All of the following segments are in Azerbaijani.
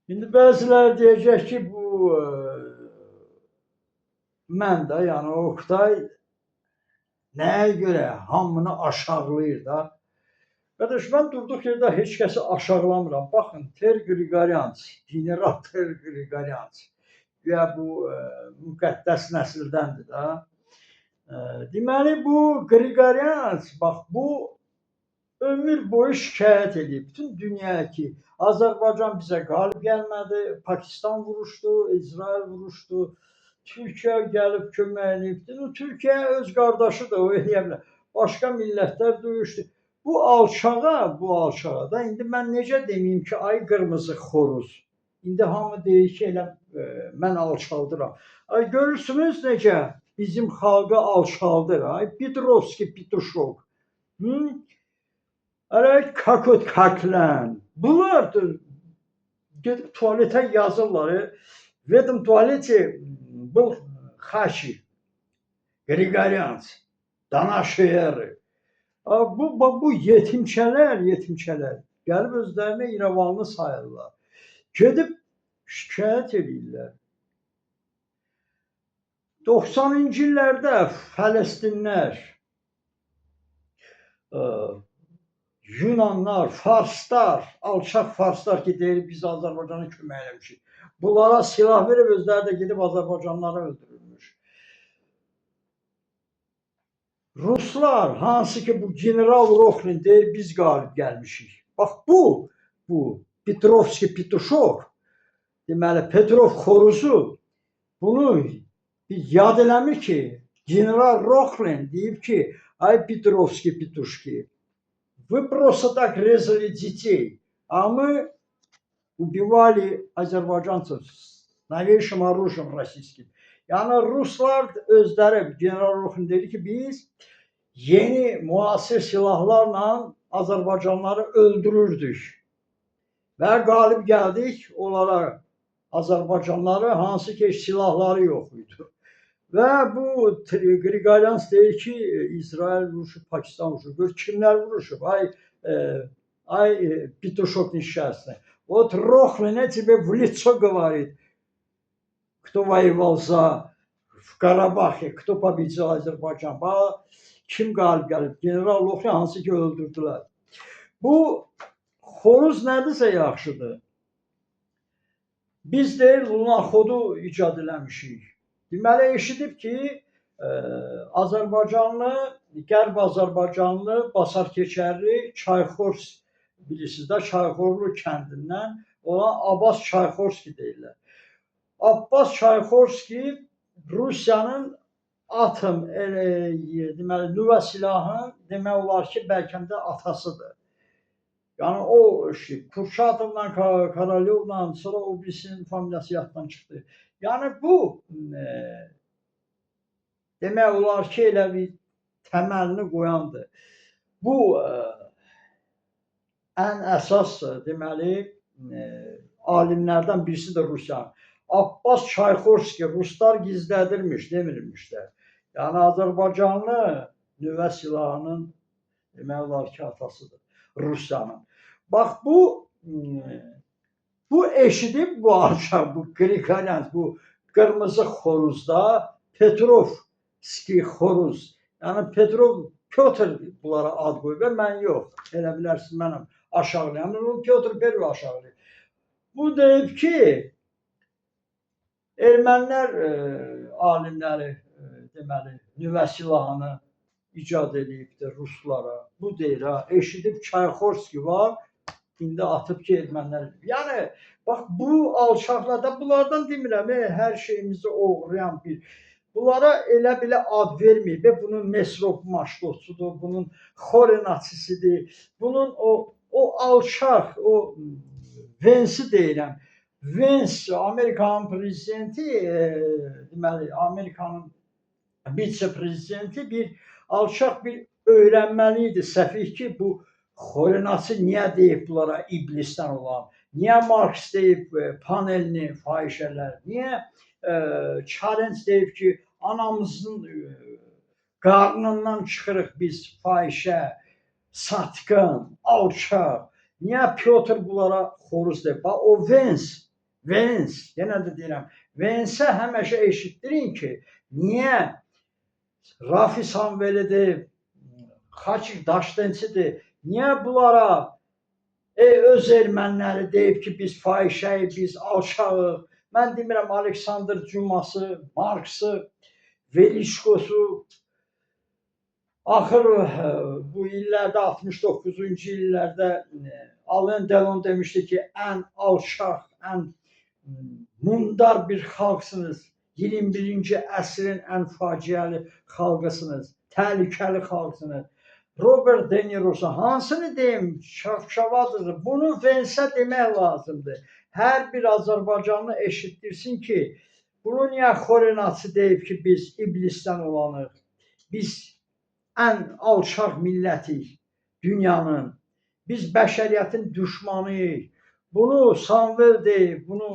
İndi bəziləri deyəcək ki, bu mən də, yəni Oqtay nəyə görə hamını aşağılayır da? Qardaş, mən durduq yerdə heç kəsi aşağılamıram. Baxın, Ter Qriqoryants, general Ter Qriqoryants. Güya bu müqəddəs nəsildəndir da. Deməli bu Qriqoryants, bax bu ömür boyu şikayət edib bütün dünyaya ki, Azərbaycan bizə qalib gəlmədi, Pakistan vuruşdu, İsrail vuruşdu, Türkiyə gəlib kömək eləyibdi. Türkiyə öz qardaşıdır, o eləyə bilər. Başqa millətlər döyüşdü. Bu alçağa da indi mən necə deməyim ki, ay qırmızı xoruz. İndi hamı deyir ki, elə mən alçaldıram. Ay görürsünüz necə bizim xalqı alçaldır. Ay Petrovski петушок. Hı? Ay kakot kaklan. Bunlar da gedib tualetə yazırlar. В этом туалете был Хачи, Григорянц, до нашей эры. Bu yetimçələr gəlib özlərini İrəvanlı sayırlar. Gedib şikayət eləyirlər. 90-cı illərdə Fələstinlər, Yunanlar, Farslar, alçaq Farslar ki, deyir biz Azərbaycana kömək eləmişik. Bunlara silah verib özləri də gedib Azərbaycanlıları öldürülmüş. Ruslar, hansı ki bu general Roxlin deyir biz qalib gəlmişik. Bax bu Petrovski петушок, deməli Petrov xoruzu bunu bir yad eləmir ki, general Roxlin deyib ki, ay Petrovski петушки, вы просто так резали детей, а мы убивали azerbaycanцев с новейшим оружием российским. Yəni Ruslar özləri, general Roxlin dedi ki, biz yeni müasir silahlarla Azərbaycanlıları öldürürdük. Və qalib gəldik onlara, Azərbaycanlıları, hansı ki heç silahları yox idi. Və bu Qriqoryans deyir ki, İsrail vuruşub, Pakistan vuruşub. Gör kimlər vuruşub? Ay, петушок несчастный. Вот Рохлин тебе в лицо говорит, кто воевал за в Карабахе, кто победил Azərbaycan. Bax, kim qalib gəlib? General Roxlin, hansı ki öldürdülər. Bu xoruz nədirsə yaxşıdır. Biz deyir Lunaxodu icad eləmişik. Deməli eşidib ki, Azərbaycanlı, Qərb Azərbaycanlı Basar Keçərli Çayxors bilirsiniz də, Çayxorlu kəndindən olan Abbas Çayxorski deyirlər. Abbas Çayxorski Rusiyanın atom deməli nüvə silahının demək olar ki, bəlkə də atasıdır. Yəni o şey Kurçatovla, Korolyovla, sonra o birisinin familiyası yaddan çıxdı. Yəni bu demək olar ki, elə bir təməlini qoyandır. Bu ən əsas deməli alimlərdən birisidir Rusiyanın. Abbas Çayxorski ruslar gizlədirmiş, demirmişlər. Yəni Azərbaycanlı nüvə silahının demək olar ki, atasıdır Rusiyanın. Bax bu eşidib bu alçaq, bu Qriqoryans, bu qırmızı xoruzda Petrovski xoruz. Yəni Petrov Pyotr bunlara ad qoyub və mən yox. Elə bilərsiz mənəm aşağılayan. Bunu Pyotr Perov aşağılayır. Bu deyib ki, ermənilər alimləri deməli nüvə silahını icad eləyibdir ruslara. Bu deyir ha, eşidib Çayxorski var, indi atıb ki ermənilər. Yəni bax bu alçaqlar da bunlardan demirəm, hər şeyimizi oğurlayan bir. Bunlara elə belə ad verməyib. Bunun Mesrop Maştotsudur, bunun Xorenatsisidir, bunun o alçaq, o Vensi deyirəm. Vens Amerikanın prezidenti, deməli Amerikanın vitse-prezidenti bir alçaq bir öyrənməli idi səfih ki, bu Xorenatsı niyə deyib bunlara iblisdən olan? Niyə Marks deyib panelini fahişələr? Niyə Çarens deyib ki, anamızın qarnından çıxırıq biz fahişə, satqın, alçaq. Niyə Pyotr bunlara xoruz deyib? Bax o Vens Vens, yenə də deyirəm, Vensə həmişə eşitdirin ki, niyə Rafi Samvelidir, Xaçik Daşdençidir, niyə bunlara öz erməniləri deyib ki, biz fahişəyik, biz alçağıq. Mən demirəm Aleksandr Cuması, Marksı, Velişkosu. Axır bu illərdə 69-cu illərdə Alain Delon demişdi ki, ən alçaq, ən mundar bir xalqsınız. 21-ci əsrin ən faciəli xalqısınız, təhlükəli xalqsınız. Robert De Niro'su hansını deyim, Şavşavadır. Bunu Vensə demək lazımdır. Hər bir Azərbaycanlı eşitdirsin ki, bunu niyə Xorenaçı deyib ki, biz iblisdən olanıq. Biz ən alçaq millətik dünyanın. Biz bəşəriyyətin düşmanıyıq. Bunu Samvel deyib, bunu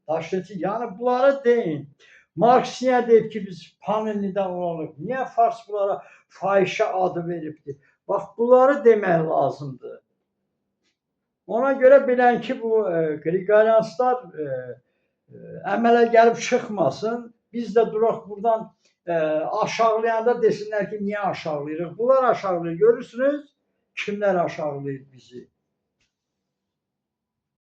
Daşlıcı, yəni bunları deyin. Marks niyə deyib ki, biz Panellidən olanıq? Niyə Fars bunlara fahişə adı veribdir? Bax, bunları demək lazımdır. Ona görə bilən ki, bu Qriqoryanslar əmələ gəlib çıxmasın. Biz də duraq buradan aşağılayanda desinlər ki, niyə aşağılayırıq? Bunlar aşağılayır. Görürsünüz, kimlər aşağılayır bizi?